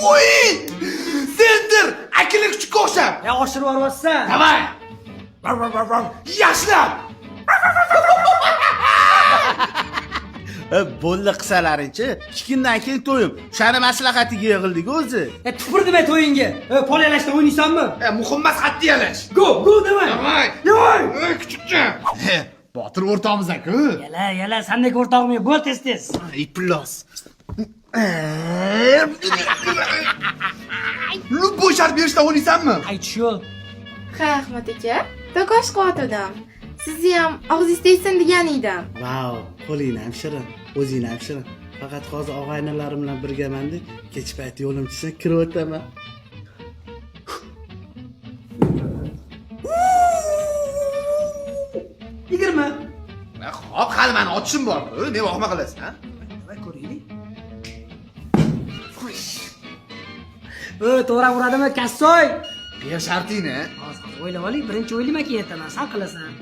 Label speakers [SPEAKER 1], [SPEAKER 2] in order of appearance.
[SPEAKER 1] Oy! Center! Akili kuchukka o'xshab.
[SPEAKER 2] Ya oshirib yuboryapsan.
[SPEAKER 1] Давай. Yaxshilab.
[SPEAKER 3] Bo'ldi qilsalaringchi. 2 kundan keyin to'yim. O'shani maslahatiga yig'ildik o'zi.
[SPEAKER 2] E tupurdim e to'yingga. E pol yalashda o'ynaysanmi?
[SPEAKER 1] E, muhim emas xatti yalash.
[SPEAKER 2] Go, go demay.
[SPEAKER 1] Давай.
[SPEAKER 2] Давай.
[SPEAKER 1] Ey, kuchukcha. Botir o'rtog'imiz-ku.
[SPEAKER 2] Yala, yala, sandek o'rtog'im yo'q. Bo'l tez tez.
[SPEAKER 1] Iflos. Любой shart berishdan o'ynaysanmi?
[SPEAKER 2] Aytish yo'q.
[SPEAKER 4] Ha, Ahmad aka, takosh qilyotgandim. Sizni ham og'zingiz tegsin degan edim.
[SPEAKER 3] Vau, qo'ling ham shirin, o'zing ham shirin. Faqat hozir og'aynilarim bilan birgamanda, kech payt yo'lim tushsa kirib o'taman.
[SPEAKER 2] 20.
[SPEAKER 1] Hop, hali mani otishim bor-ku. Ne vahima qilasan? Ha?
[SPEAKER 2] Давай ko'raylik. E, to'g'ri uradimi, kassoy?
[SPEAKER 1] Ber shartingni.
[SPEAKER 2] Hozir o'ylab oling, birinchi o'ylayman, keyin aytaman. San qilasan.